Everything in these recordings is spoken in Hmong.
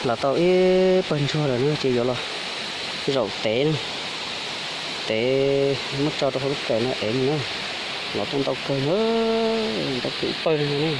Los tau ib pawg ntsuag lawm na ces yuav los zaum tev na, tev muab tso rau hauv lub kawm no ev mus na. Los tau ntau kawg na, ntau kawg ib pawg no na.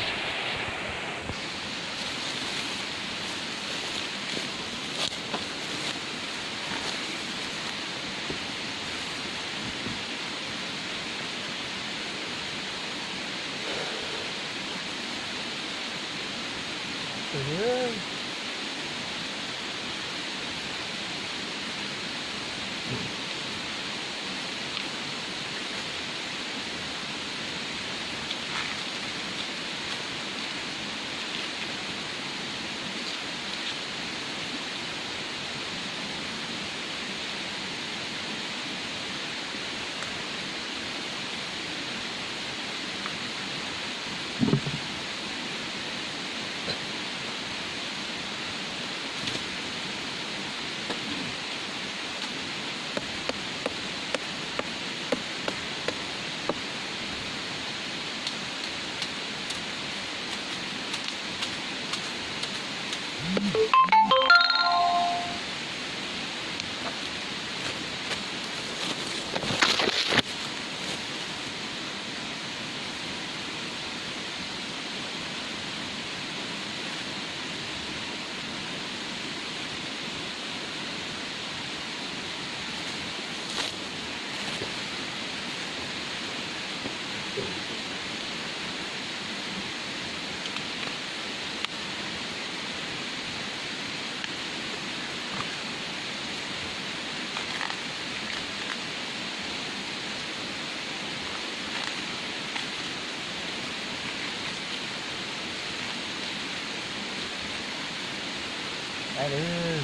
Dai lawm,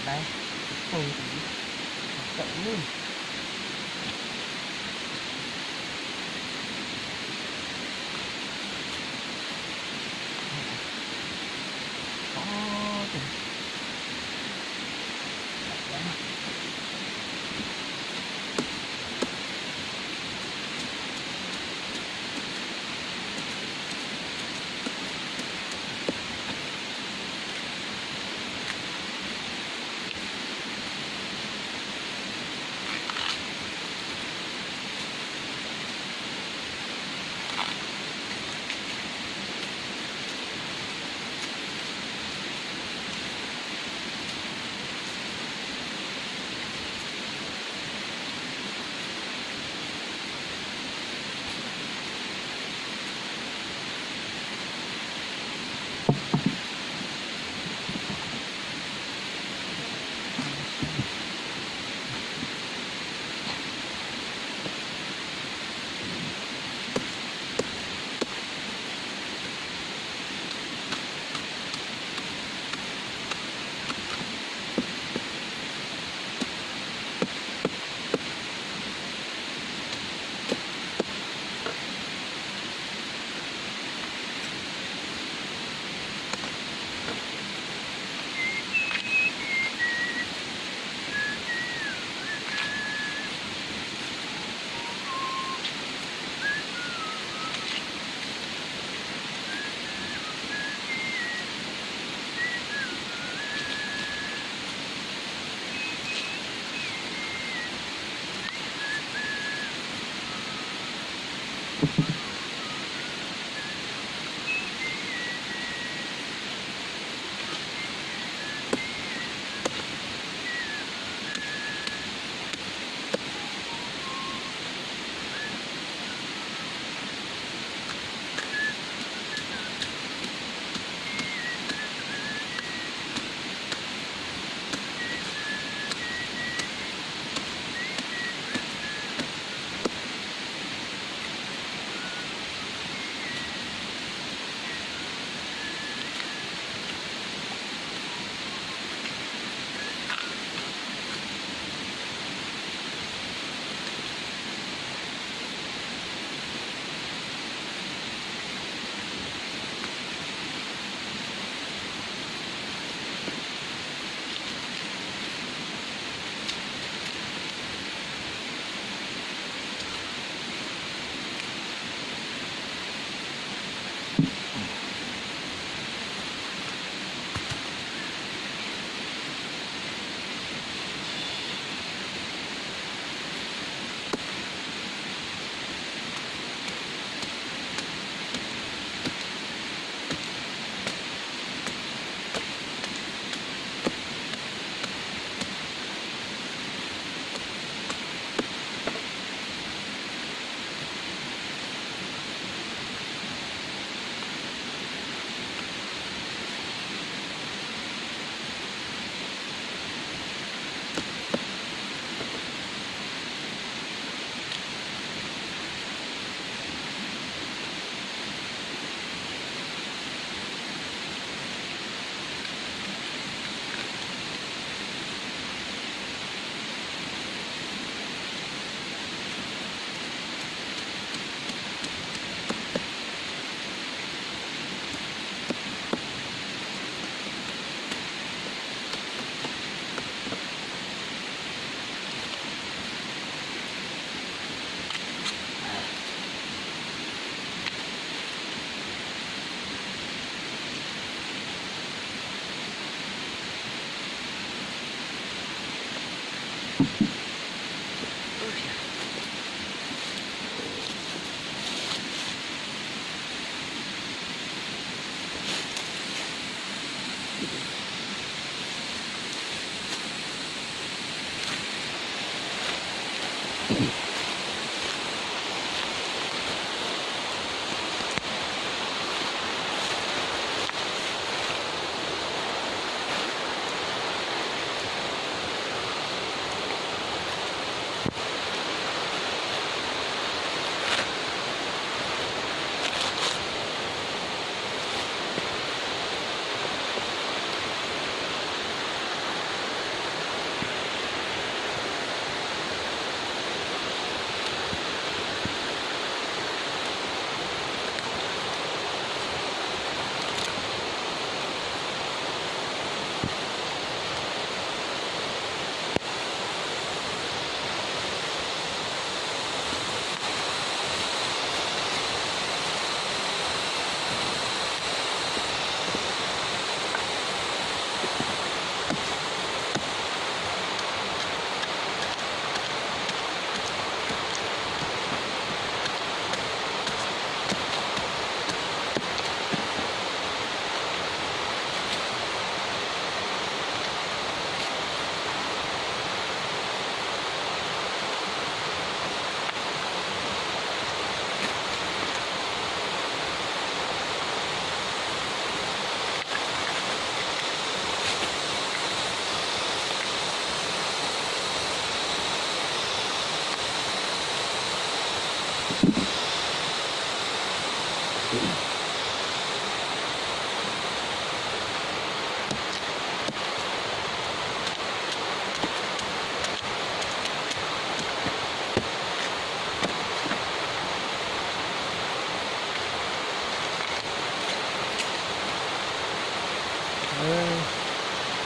dai, pum tawm lawm.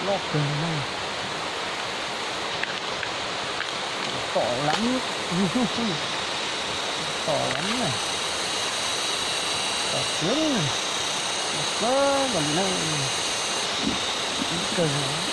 Loj kawg na. Tom lab, tom lab na. Tom siab na. Kawg los li na. Ib kawg.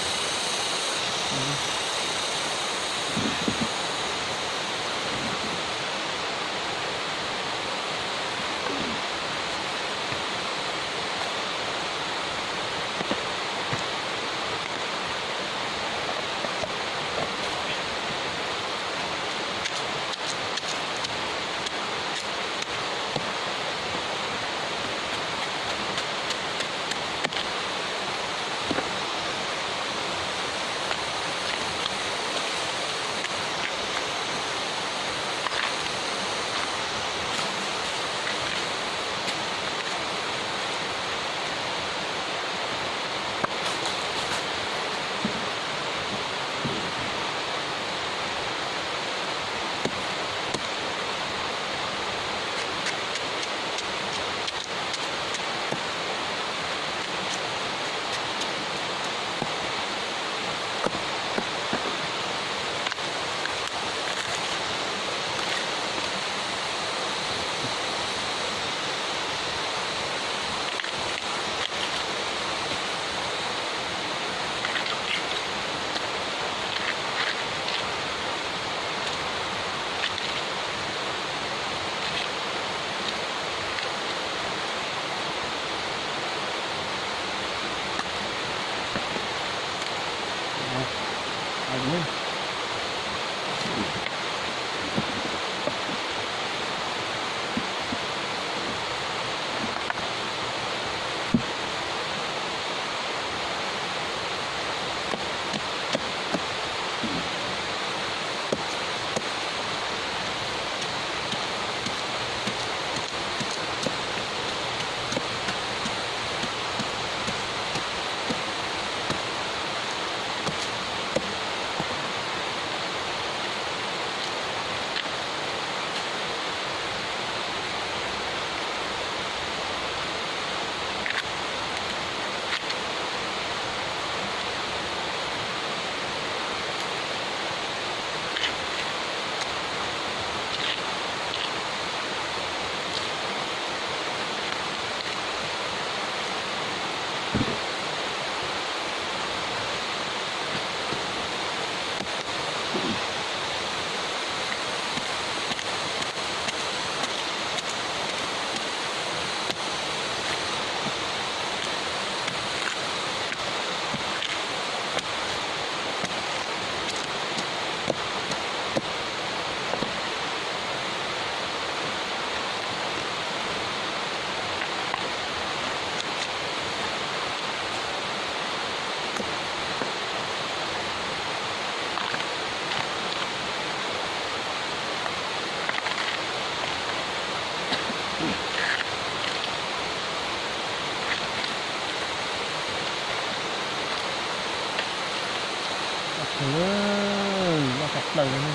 Loj tshaj plaws li.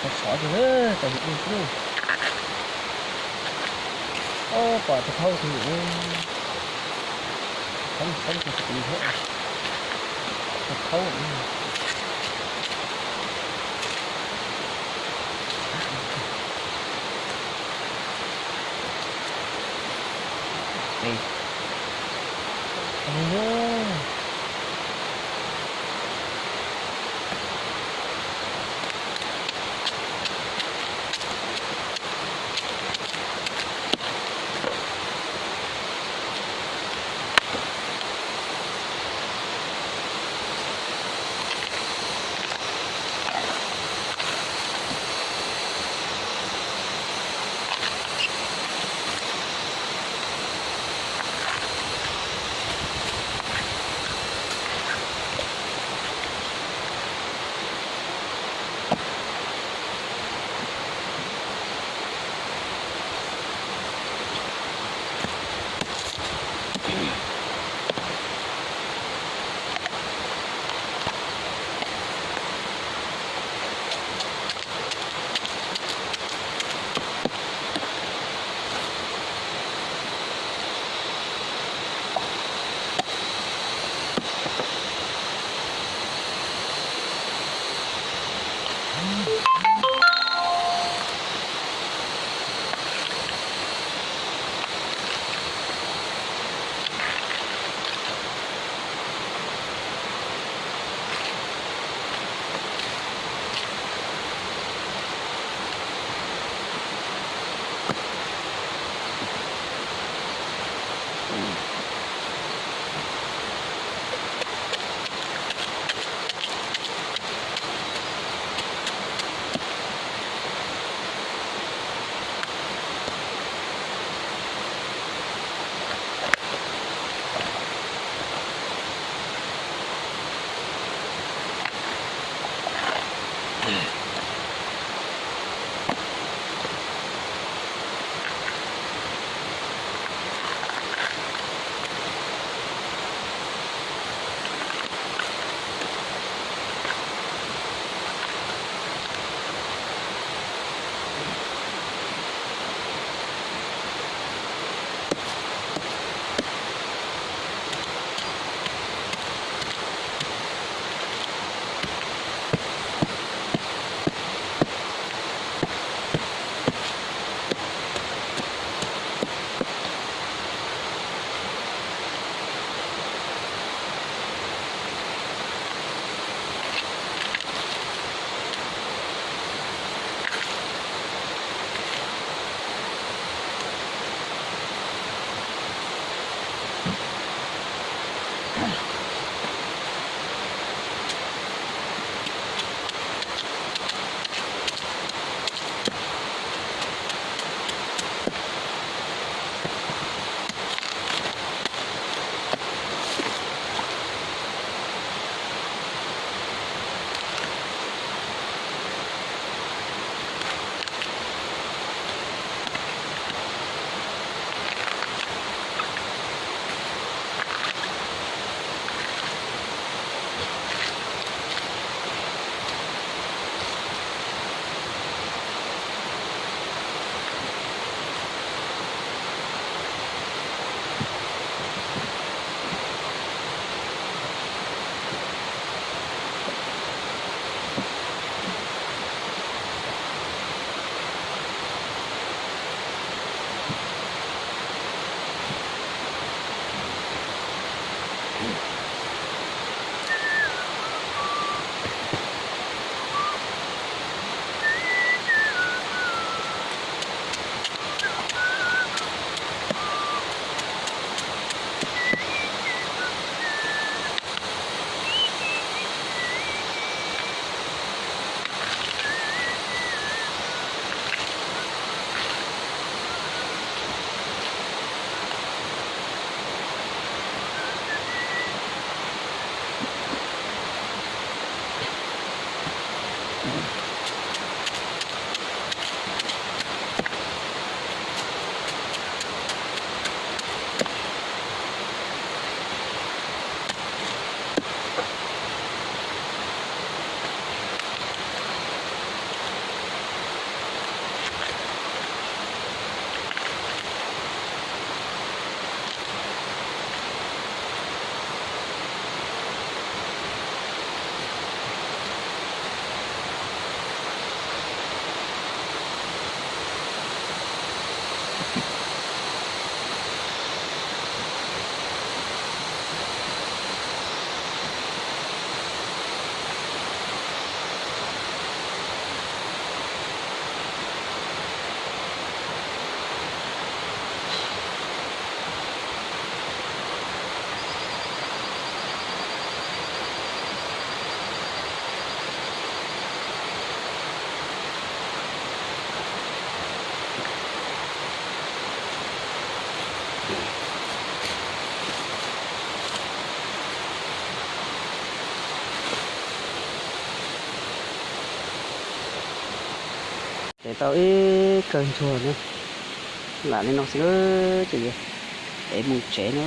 Sov sov tiag na, tau yus dej xwb. Ob pom tus khaub tus yus, khaub tus khaub tus khaub tus thiab, tus khaub. Ces tau ib kawg ntsuag na, lam li no xwb ces ev mus tsev na,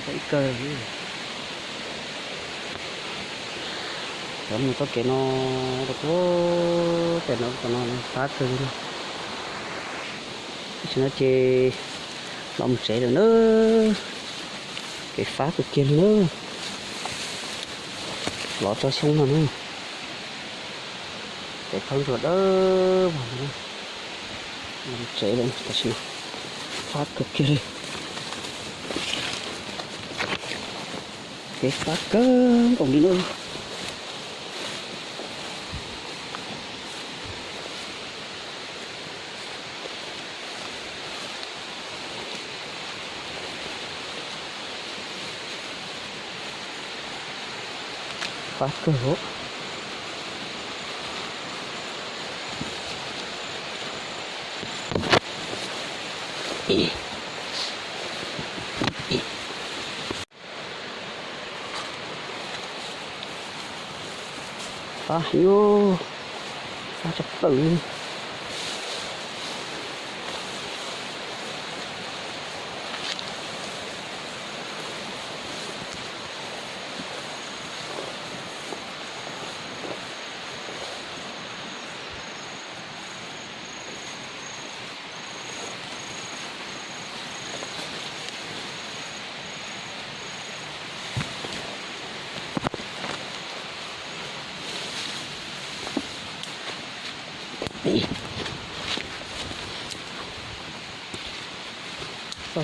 tau ib kawg. Cov mus txoj kev no rau puag pem no, qhov no fab kawg li na. Tam sim no ces los mus tsev lawm na, kev fab kawg kiag li na. Los txog xyoo no na, kev thaub ntsuag dawb vog na. Los mus tsev lawm tam sim no, fab kawg kiag li. Kev fab kawg nkaus li na. Fab kawg os. Fab heev, fab tshaj plaws li.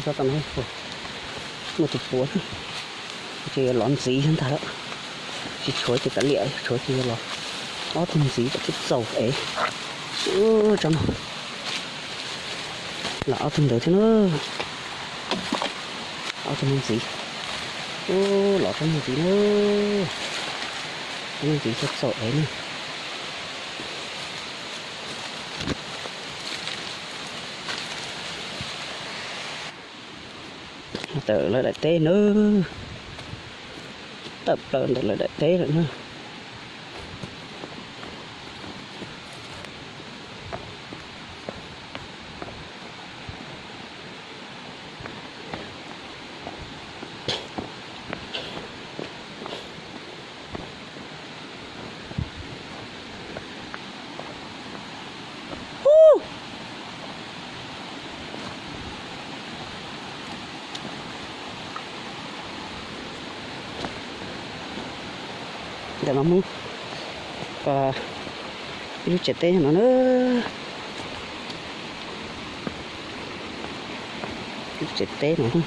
Txog tam no muaj tus puav, ces yuav los ntxiv ntag lawm. Tsis tshuav ces kav liam, tshuav ces yuav los. Ob tug ntxiv kom thiaj txaus ev. Tsob no los ob tug ntawd thiab na. Ob tug no ntxiv. Los tsob no ntxiv na. Tsob no ntxiv thiaj txaus ev na. Tawm lawv daim teb na, tawm plaws ntawm lawv daim teb lawm na. Ntawm no Hmoob, ib lub tsev teb no na. Lub tsev teb no.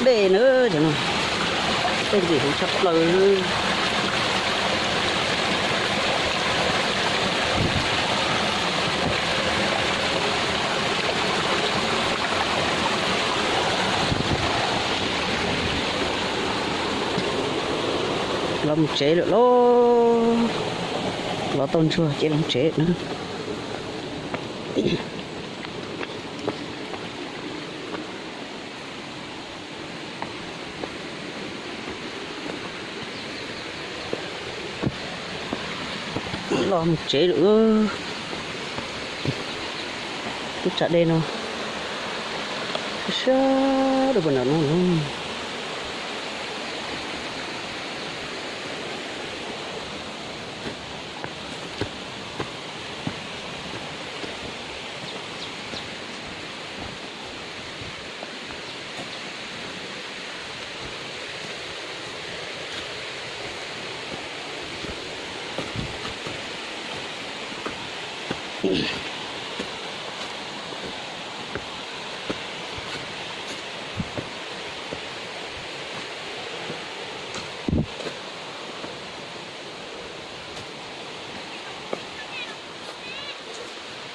Dej na, tej ntxim huv tshaj plaws. Los mus tsev lawm lauj. Los tau ntsuag ces los tsev na. Los mus tsev lawm. Lub tsam dej no siab siab rau puag nram no.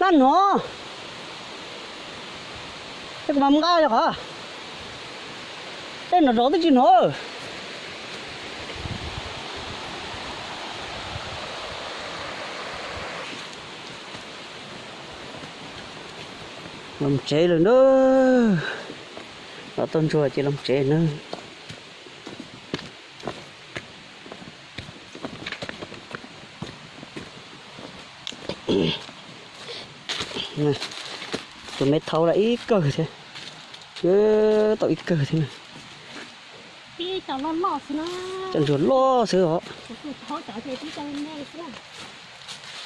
Kab hnov. Tej kuv mas nqa yog qhov tej nrov nrov twb tsis hnov. Los tsev lawm na. Los tau ntsuag ces los tsev na. Tus me thau lawm ib kawg thiab. Tau ib kawg thiab na. Cov ntsuag loj xwb os.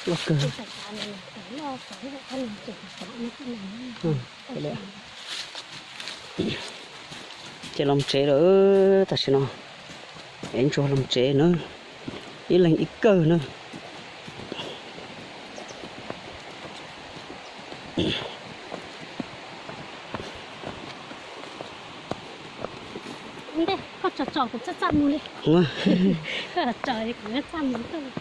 Loj kawg. Ces los tsev lawm tam sim no. Es ntsuag los tsev na. Ib leeg ib kawg na. Koj tsom tsom kuv txaj txaj mus li. Tsom kuv txaj mus tuaj.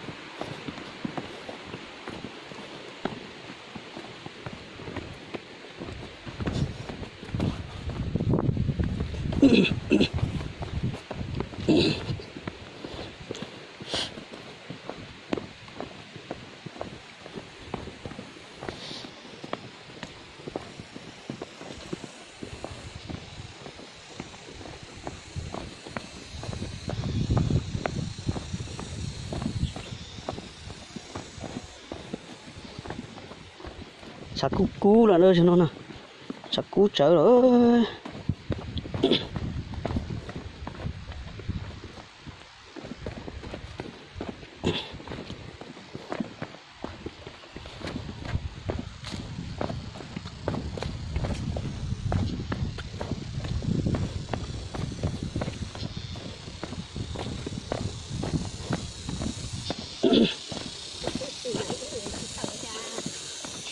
Tshav kub kub lawm no, tshav kub tsawv lawm.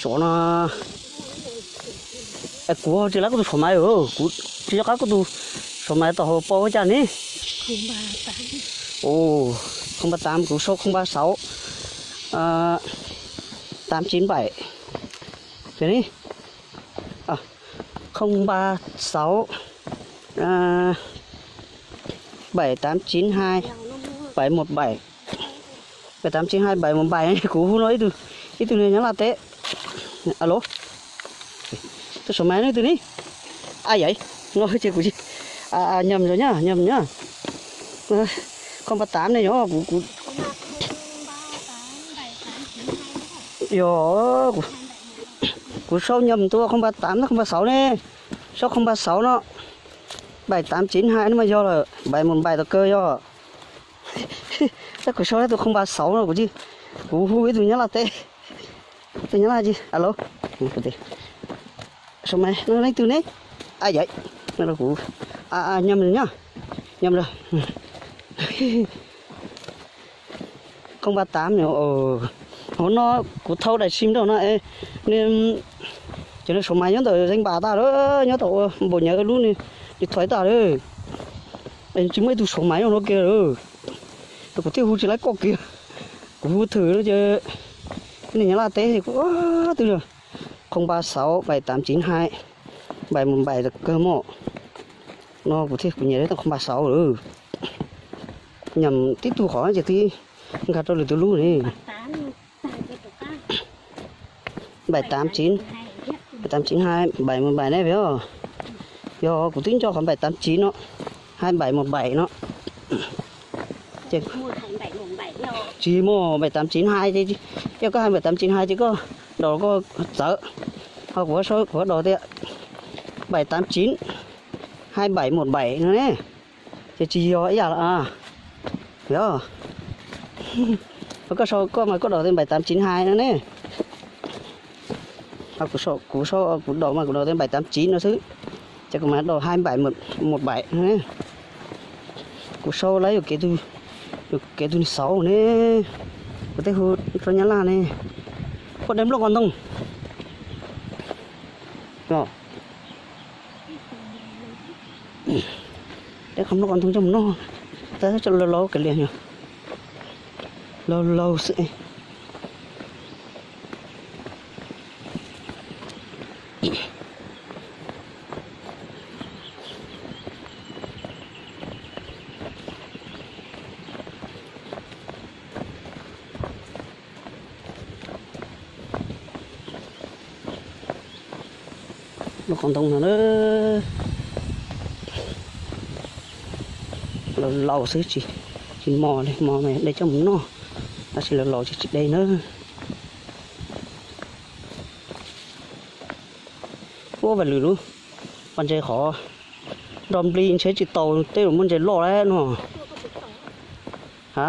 Xyov no, kuv tsis laib koj tus xov maiv, kuv tsis nco qab koj tus xov maiv tau hauv paub cas ne. Không ba tám, kuv sau không ba sáu, tám chín bảy. Không ba sáu, bảy tám chín hai, bảy một bảy. Bảy tám chín hai bảy một bảy, kuv hu no ib tug, ib tug neeg Nyab Laj teb. Alo, tus xov maiv no ib tug ne. Ai yaiv, no ces kuv, nyam rồi nhá, nhầm nhá. Không ba tám ne yog kuv, kuv, yog, kuv sau nhầm tua không ba tám tab không ba sáu ne. Sau không ba sáu no, bảy tám chín hai no mas yog lawm, bảy một bảy tau kawg yog. Tab kuv sau tus không ba sáu no kuv, kuv hu ib tug Nyab Laj teb. Tus Nyab Laj tsis, alo. Xov maiv no leej twg ne? Ai yaiv, kuv, nhầm rồi nhá, nhầm rồi. Không ba tám, hauv no kuv thau daim sim rau no, cov xov maiv nyob ntawm zeej npam tas lawm, nyob tom ua npaum nyawv lub ne, li thoiv tas lawm. Tsis muaj ib tug xov maiv no kiag lawm. Kuv thiaj hu tsis laib koj kiag. Kuv hu thwm no ces nej Nyab Laj teb kuv twb yog không ba sáu bảy tám chín hai bảy một bảy tau kawg mog. No kuv thiaj, kuv nyiam tau không ba sáu lawm. Nyam tib tug qhov ces twb nkag rau lwm tus lub ne. Bảy tám chín, bảy tám chín hai bảy một bảy ne yog. Yog kuv twb nco qhov bảy tám chín no, hai bảy một bảy no. Tsis muaj bảy tám chín hai ces, yog koj hais bảy tám chín hai ces koj đọc koj txawv. Ho kuv sau kuv đọc tias bảy tám chín hai bảy một bảy no ne. Ces tsis yog ib yam lawm. Yog, koj sau koj mas koj đọc tias bảy tám chín hai no ne. Kuv sau, kuv đọc mas kuv đọc tias bảy tám chín no xwb. Ces kuv mas đọc hai bảy một bảy no ne. Kuv sau lawv yuam kev tus neeg xauv ne. Kuv tej hu rau Nyab Laj ne. Koj dej nplooj qos ntoo. Dej qos nplooj qos ntoo coj mus noj. Tab sis laus laus kiag li, laus laus xwb. Qhov ntoo no na, laus laus xwb tsis, tsis mos li, mos mas de coj mus noj, tab sis laus laus tsis, tsis de na. Ua vas lwm lub pas ntses qhov nrog nplig ntshe tsis tau tej lus muaj ntses loj lawm no. Ha?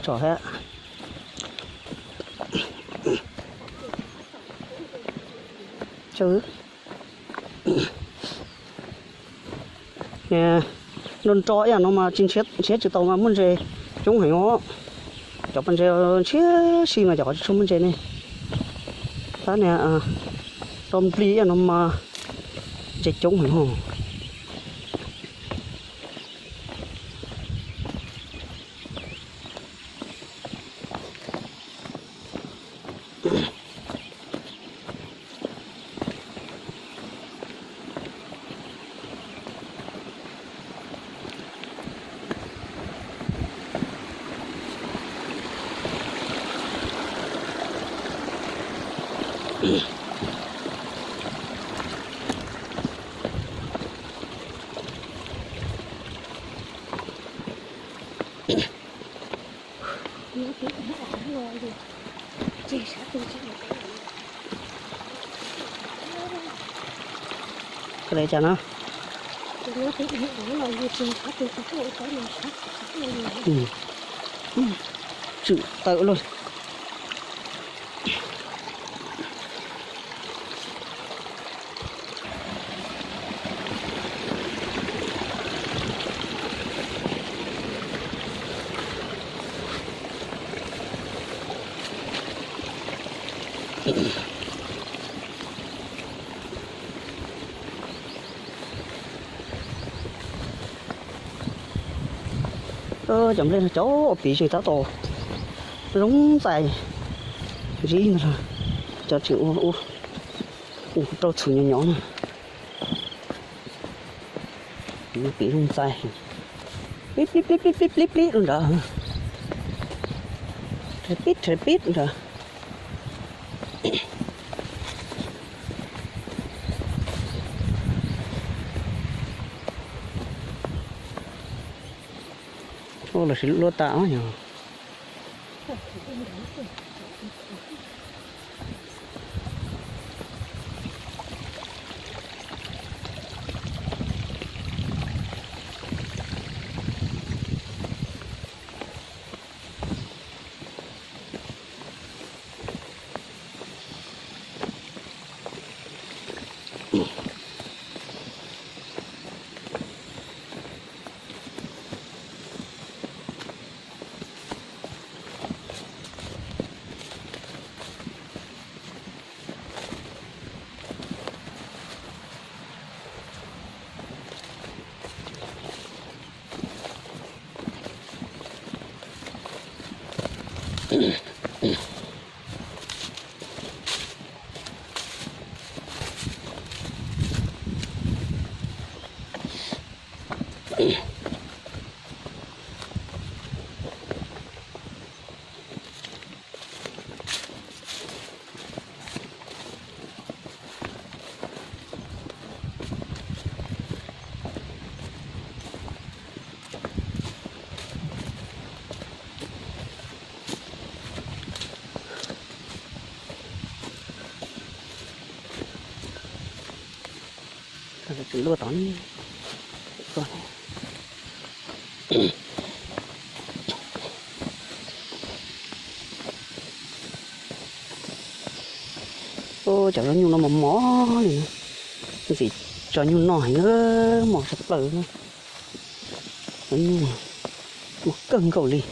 Tsom thiab. Nro nro ib yam no mas tsis ntshiab tsis tau mas muaj ntses coob heev os. Cov pas ntses ntshiab si mas cov qhov tsis tshua muaj ntses ne. Tab niag nro nplig ib yam no mas ntses coob heev os. Koj li cas no? Tswm tawm luaj. Cov nplej no cov uas piv tseem tab tom zoo ntxais ntsib ntag, cov tseem ua ua rau txhuv nyom nyom no. Piv zoo ntxais, plib plib plib plib plib plib plib rau nrad, rhais pib rhais pib nrad. Ua los sis luaj tas os yog. Tsis luaj tod. Cov zaub nyuj no mos mos li na, ntxim tso nyuj noj heev na, mos tshaj plaws na. Zaub nyuj mos kawg nkaus li.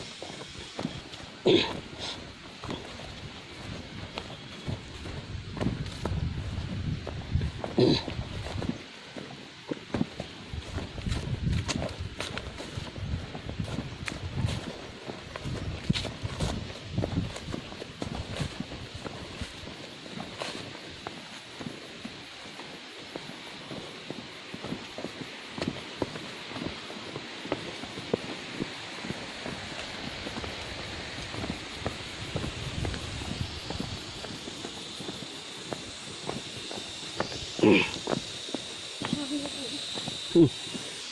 Tso,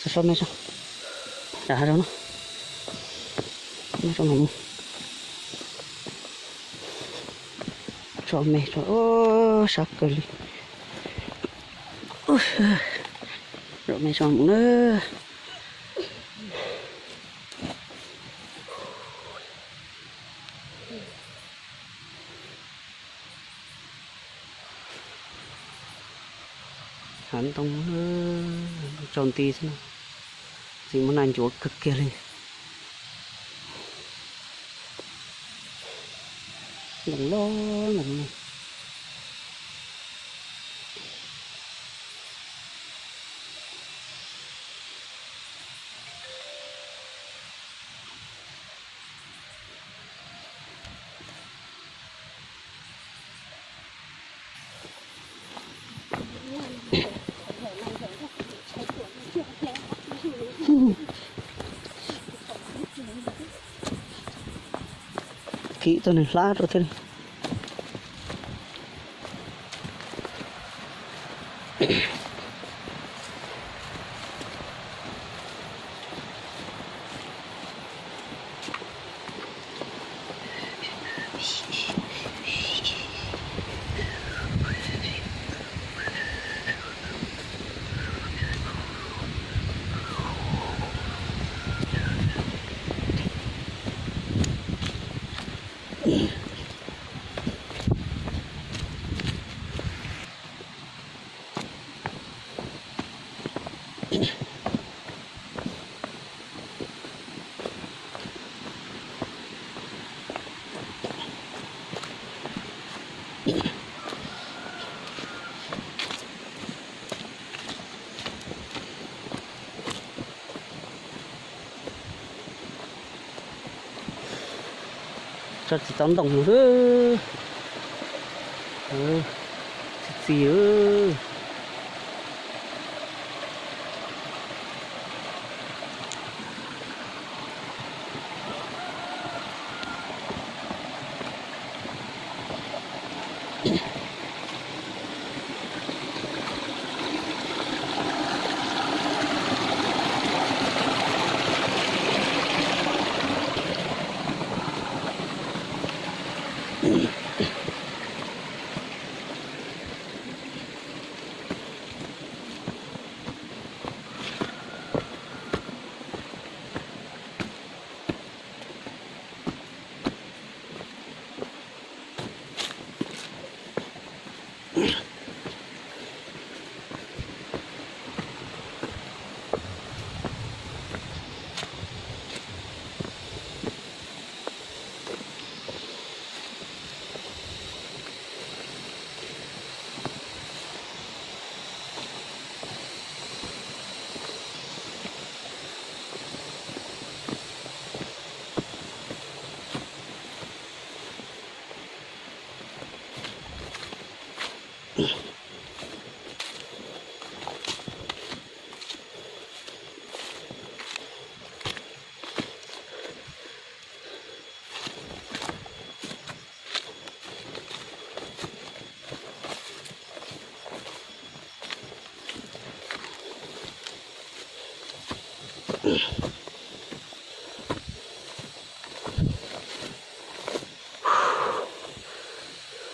tso me tso. Dam hav zoov no. Tso me tso. Sab kawg li. Tso me tso mus na. Hav ntoo, ntoo tsaus nti xwb na. Txiv muaj nag ncuav kawg kiag li. Ntoo loj ntoo no. Khib tau nws hlab rau thiab li. Tso tsis tau ntoo no. Txiv txiv.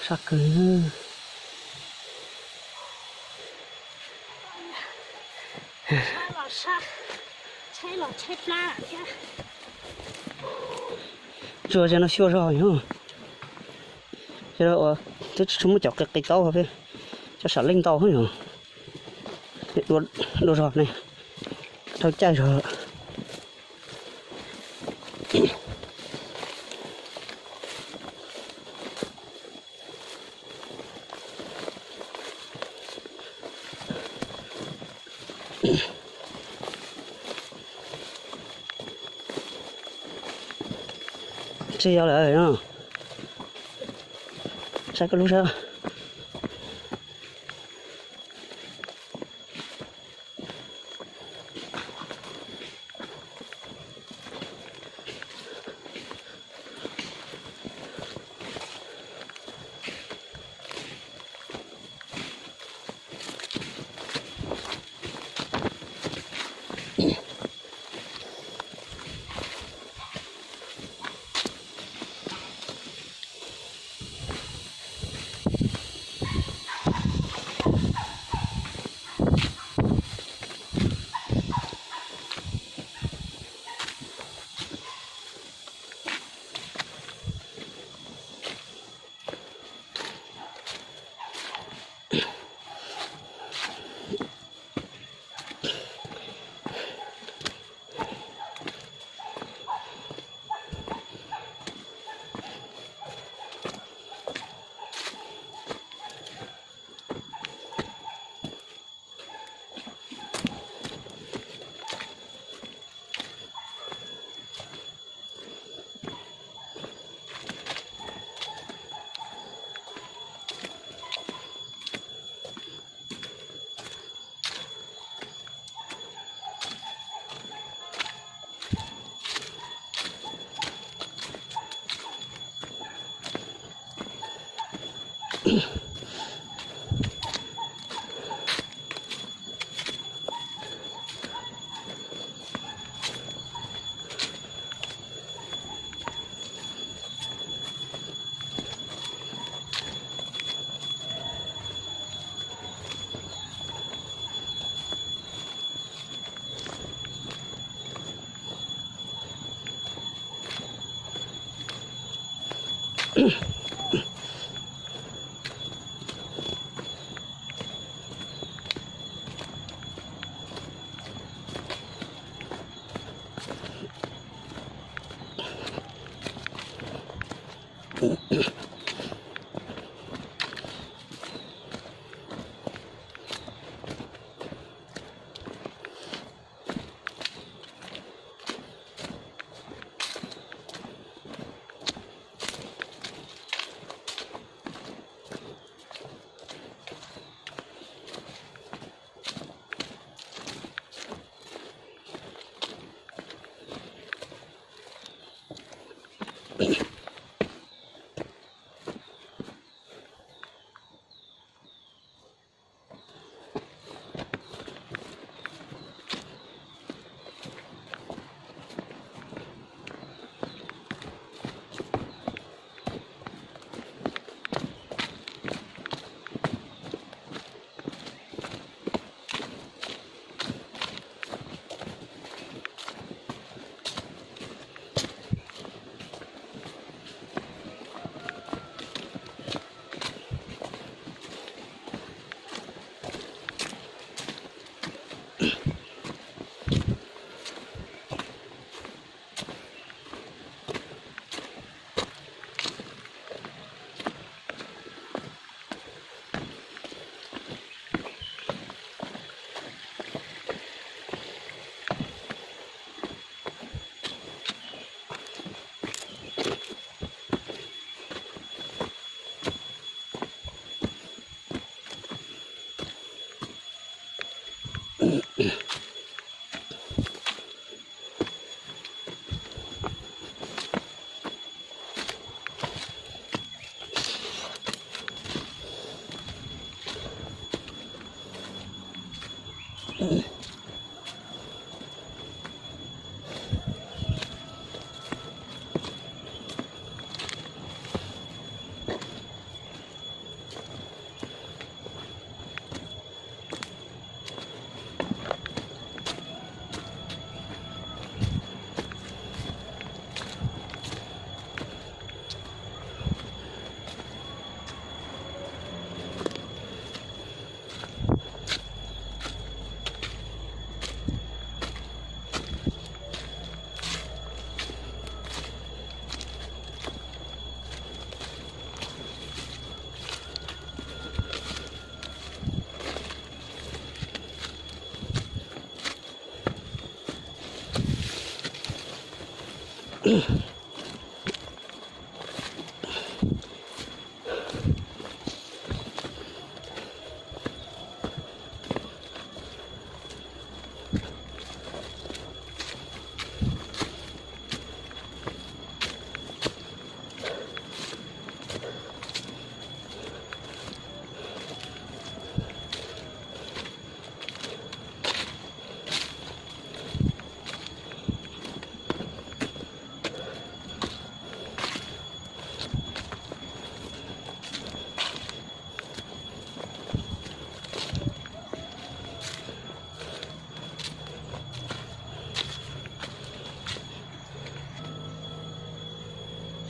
Sab kawg. Tsuag no xyuaj zog yog. Twb tsis muaj cov qi qi taub, cov sam leej ntau yog. Dua zog ne, dhau caij zog. Tsis yog lawm no. Saib koj lub sab.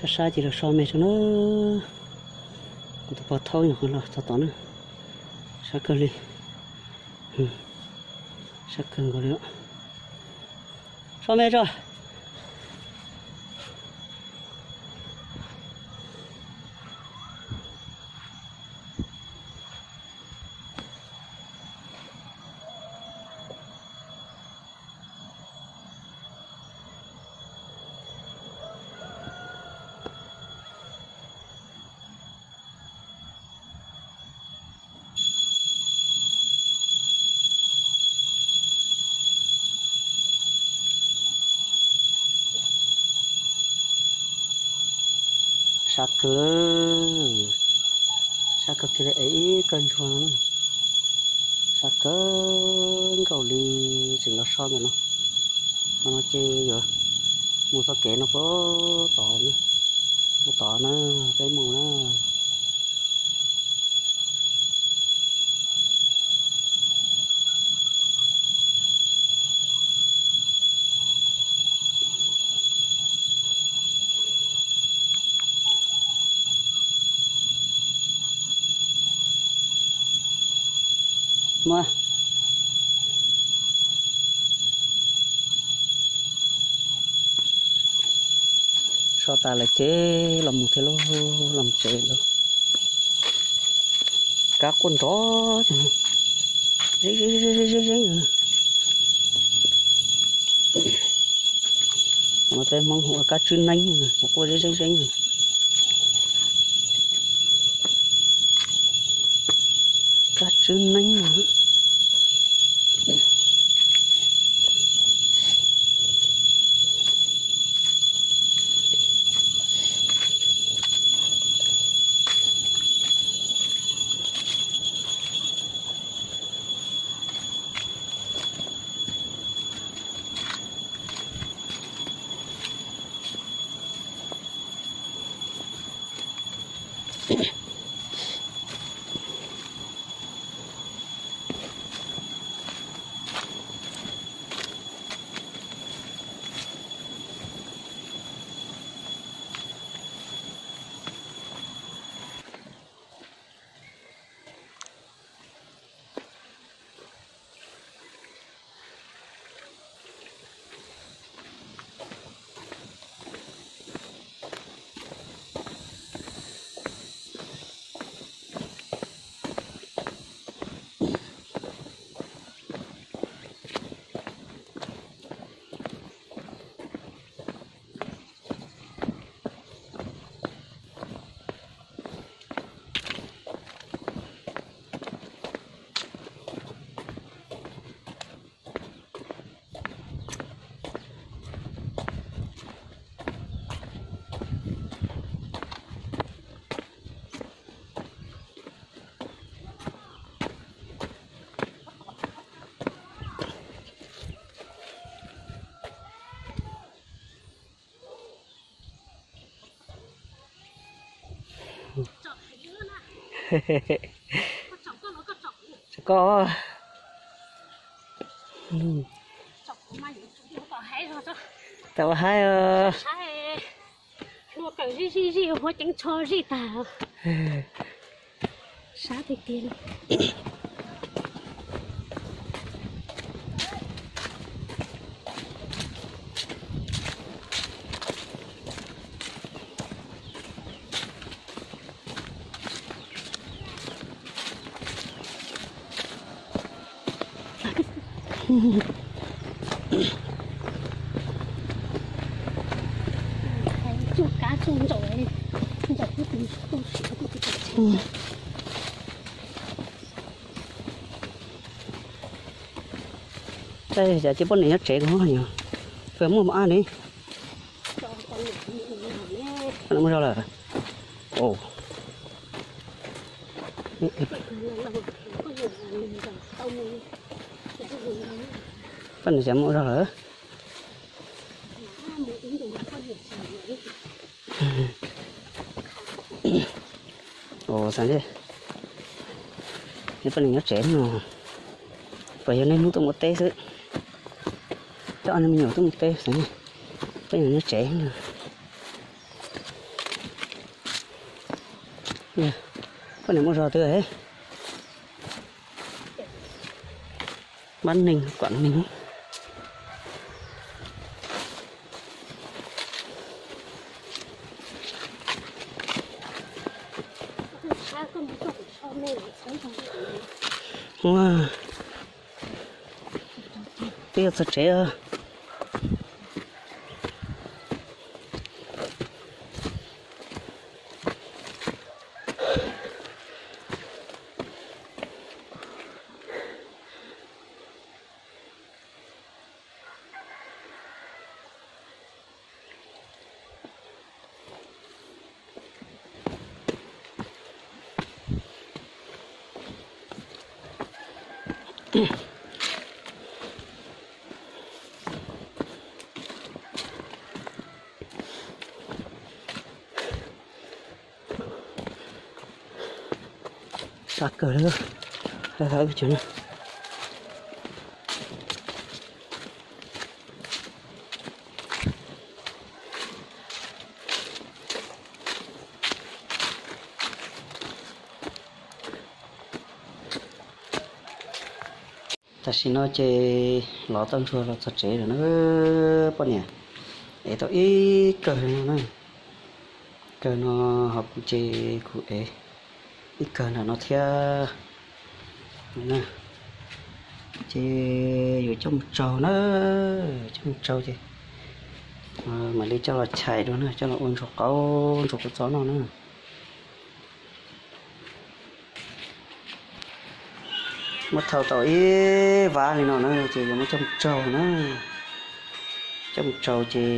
Sab sab ces los so me tso na. Kuv tus pog thaub nyuam qhuav los txog tod na. Sab kawg li. Sab kawg nkaus li. So me tso. Sab kawg, Sab kawg kiag li es ib kawg ntsuag no, sab kawg nkaus li tseem los so ntawm no. Qhov no ces yuav mus txoj kev no puag tod, puag tod na, peb mus na. Muaj so tas lawm ces los mus thiab lauj, los mus tsev lauj. Kab quaj nrov, zeeb zeeb zeeb zeeb. Ua peb Hmoob hu ua kab tswb neeb, quaj zeeb zeeb zeeb. Kab tswb neeb no. Koj, tau ua haib os. Hlua kawm zij zij zij, huab ceeb tsho zij tag. Sab tiag tiag li. Tsuj kab tsuj ntsaum, ntsaum kuj tu siav kuj tu siav. Cas cia poj niam nyob tsev ko yog, puas muaj mos ab ne? Poj niam muaj zog lawm. Poj niam cas muaj zog lawm. Ua xav li, poj niam nyob tsev no, puas yog niaj hnub tuaj mus teb xwb? Coj ob niag me nyuam tuaj mus teb xwb, poj niam nyob tsev no. Poj niam muaj zog twg? Pab neeg kom neeg. Twb yog txog tsev. Sab kawg li, sab sab cov no. Tam sim no ces lov tau ntsuag los txog tsev lawm na poj niam. Ev tau ib kawg no na, kawg no ho kuv ces kuv ev ib kawg nram no thiab. Ces yuav coj mus tsau na, coj mus tsau ces mam li coj los chais dua na, coj los ua ntsuag qaub ntsuag kua txob noj na. Muab thau tau ib vab li no na ces yuav muab coj mus tsau na, coj mus tsau ces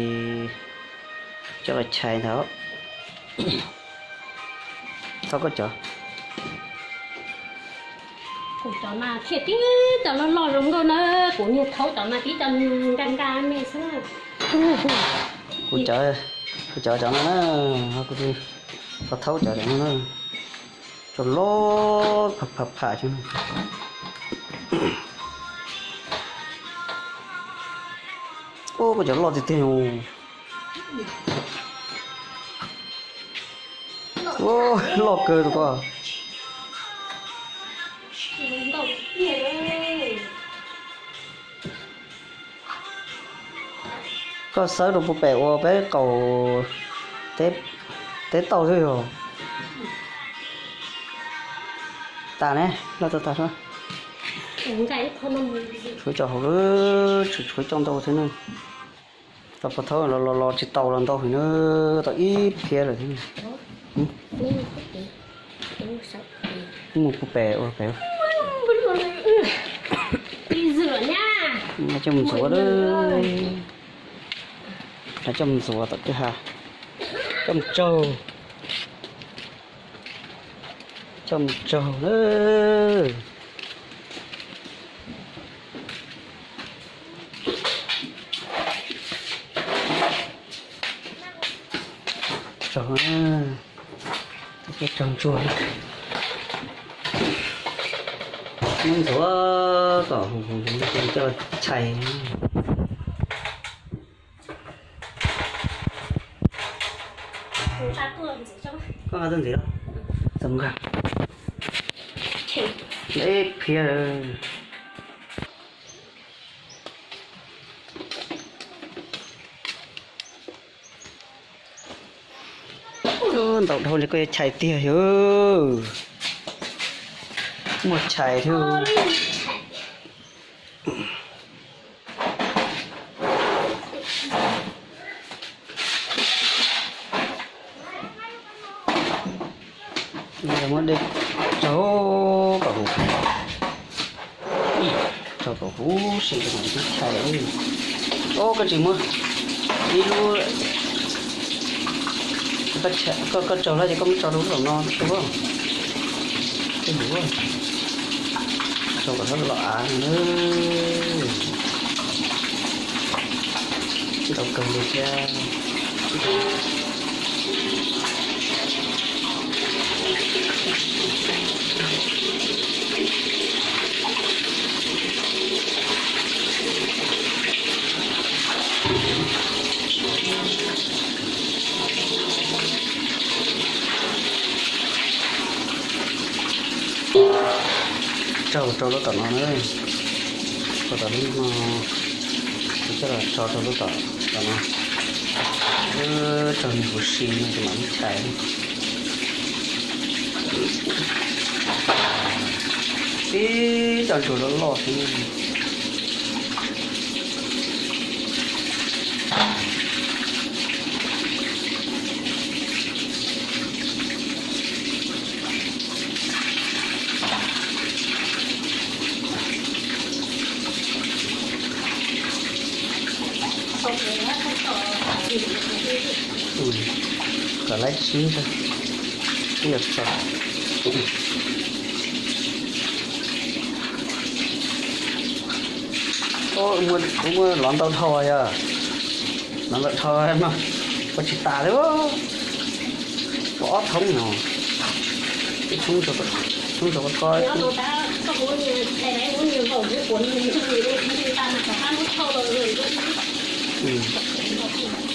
coj los chais ntawd. Thau koj cov. Kuv cov mas thiaj tib cov loj loj zoo nkauj na, kuv niag thaub cov mas tib cov nka nka me xwb. Kuv cov, kuv cov cov no na, kuv thaub cov cov no na, cov loj pham pham pham cov no. Ub, koj cov loj tiag tiag. Loj kawg tus ko. Koj xawb rau puag pem ua peb qaum teb tauj xwb yog. Tas ne, loj tau tas. Tshuav coj hauv, tshuav coj ntau thiab na. Tau pov thaub los los tsis tau los ntau heev na, tau ib phiab lawm thiab. Mus puag pem ua pem. Coj mus ntxuav, coj mus ntxuav tom kwj ha, coj mus tsaug, coj mus tsaug na. Tsaug, tsaug ntsuag. Muab ntxuav kom coj los chais. Koj nqa tuaj ntxiv los? Ib phiab. Ntau dhau li koj yuav chais tiag yog. Muaj chais thiab. Muab dej tsaug kom huv, tsaug kom huv si rau mam li chais. Ob, koj tsis muab ib lub, koj tsaug lawm ces koj muab tso rau lub tom no tsuag, tsuag huv, tsaug kom loj av na. Ntau kawg li thiab. Tsaug rau lub tom no na, rau tom lub no, kuv coj los tso rau lub tom, tom no. Tsaug nws huv si no ces mam li chais. Ib co ntsuag loj loj xwb. Kom laib sib ntag, ib yam tso. Kuv muaj lov ntau dhau yog, lov ntau dhau no, ua tsis tas li. Ua ob thoob no, ib thoob, thoob rau ko, ib thoob.